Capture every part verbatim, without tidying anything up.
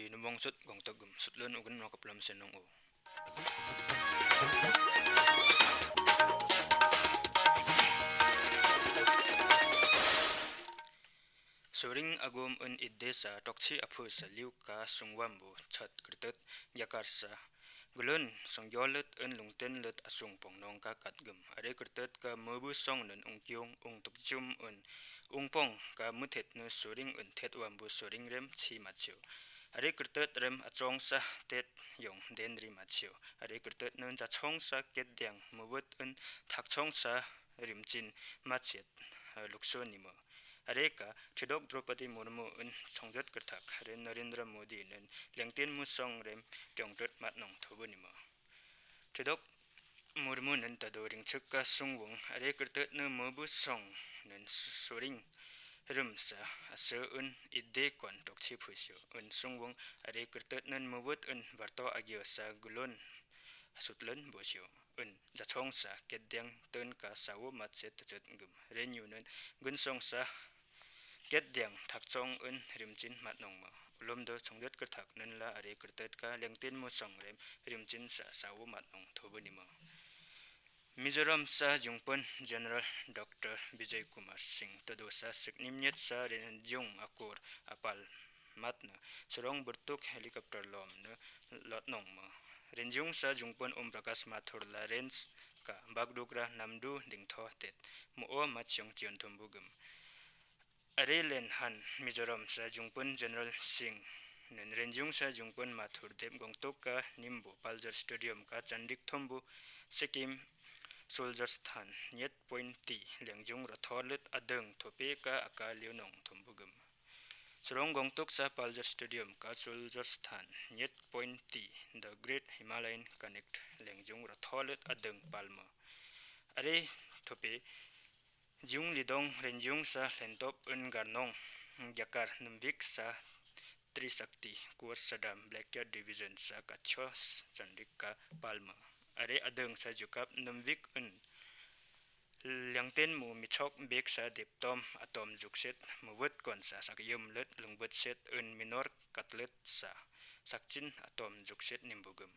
Numong sut gongtogum sutlun ugun nokaplam senong u. Suring agum un idesa tokchi aphusa liuka sungwambu chat kertet yakarsa. Gulun sungyolet un lungten let asung pongnong ka katgum. Are kertet ka mubu song nun ungkyung ungtukchum un ungpong ka mutet nu suring un tetwambu suring rem chi machiu. Are kertet rem achongsa tet yong denri machiu. Are kertet nun jachongsa ketdiang mubut un thakchongsa rimchin machet lukso nimo. Are ka thidok Draupadi Murmu un songjot kertak are Narendra Modi nun lengtin musong rem tiongtot matnong thobu nimo. Thidok Murmu nun tado ringchuk ka sungwung are kertet nu mubu song nun suring rumsa ase un idekon tokchi phusio un sungwung are kertet nun mubut un varto agiosa gulun asutlun bosio un jachongsa ketdiang tun ka sawo matset tachut gum renyu nun gunsongsa ketdiang thakchong un rimchin matnong mo. Ulumdo chongjot kertak nun la are kertet ka lengtin musong rem rimchin sa sawo matnong thobu nimo. Mizoram sa jungpun General Doctor Vijay Kumar Singh tado sa siknim nyet sa renjung akur apal matna surong burtuk helicopter lom nu lotnong mo. Renjung sa jungpun Om Prakash Mathur la rens ka bagdukra namdu dingtho tet mo o machung chion thumbu gum. Are len han Mizoram sa jungpun General Singh nun renjung sa jungpun Mathur dep gongtuk ka nimbu Paljar Stadium ka chandik thumbu Sikkim Soldiers than nyet point ti lengjung ratholet adung thope ka aka liunong thumbu gum. Surong gongtuk sa Paljar Stadium ka Soldiers than nyet point ti The Great Himalayan Connect lengjung ratholet adung palmo. Are thope Jung lidong renjung sa lentop un garnong jakar numvik sa Trisakti Kurs Sadam Black Cat Division sa kacho chandik ka palma. Are adung sa jukap numvik un lengten mu michok bek sa deptom atom jukset muvut kon sa sakyum lut lungbut set un minor katlet sa sakchin atom jukset nimbugum.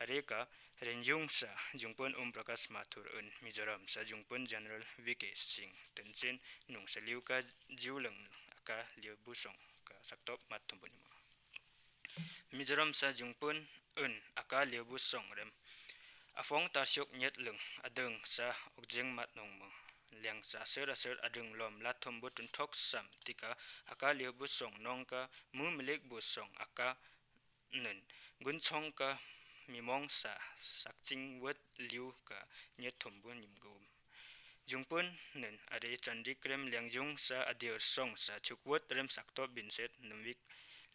Are ka Renjung sa jungpun Om Prakash Mathur un Mizoram sa jungpun General V K Singh Tenzin nung saliu ka jiulang aka liu busong ka saktop mat thumbu nimo. Mizoram sa jungpun un aka liu busong rem afong tarsiok nyet lung adung sa okjeng mat nong mo. Liang sa ser aser adung lom la thumbu tunthok sam tika aka liu busong nong ka mu milik busong aka nun gunchong ka mimong sa sakching wet liu ka nyet thumbu nimgum. Jungpun nun are chandik rem liangjung sa adir song sa chukwet rem saktop binset numvik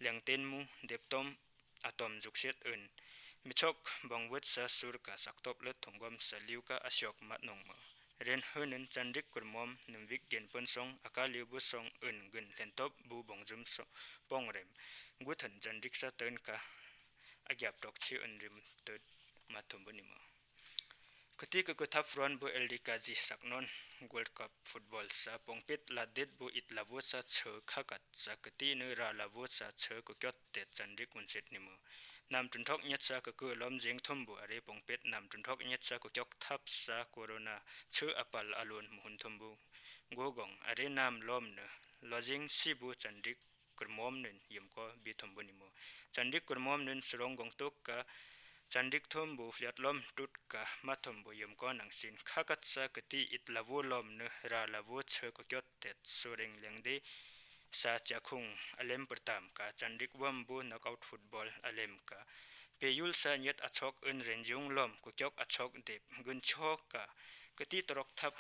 liangten mu deptom atom jukset un michok bongwet sa sur ka saktop let thunggom sa liu ka asiok mat nong mo. Ren hunun chandik kurmom numvik genpun song aka liu bu song un gun lentop bu bongjum so pong rem. Guthan chandik sa tun ka agyap tokchi un rim tut mat thumbu nimo. Kati ka kuthap fron bu L D Kaji saknon World Cup football sa pongpet ladet bu it lavu sa chhe khakat sa kati nu ra lavu sa chhe kukyot tet chandik unset nimo. Nam tunthok nyet sa kuku lom jing thumbu are pongpet nam tunthok nyet sa kukyok thap sa corona chhe apal alun muhun thumbu. Gogong are nam lom nu lojing sibu chandik kurmom nun yumko bi thumbu nimo. Chandik kurmom nun surong gongtuk ka chandik thumbu fliat lom tut ka ma thumbu yumko nangsin khakat sa kati it lavu lom nu ra lavu chhe kukyot tet suring lengdi sa chakhung alem pertam ka chandik wambu knockout football alem ka. Peyul sa nyet achok un renjung lom kukyok achok dep guncho ka kati torok thap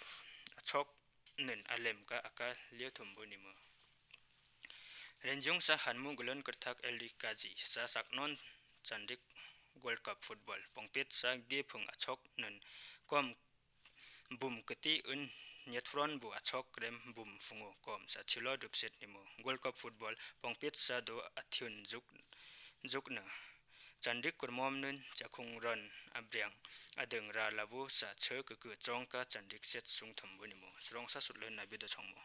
achok nun alem ka aka liu thumbu nimo. Renjung sa hanmu gulon kerthak L D Kaji sa saknon chandik World Cup football pongpet sa gephung achok nun kom bum kati un nyet fron bu achok rem bum fungu kom sa chilo dupset nimo. World Cup football pongpet sa do athiun juk jukna. Chandik kurmom nun chakhung ron abriang adung ra lavu sa chhe kuku chong ka chandik set sung thumbu nimo. Surong sa sutlun na bido chongmo.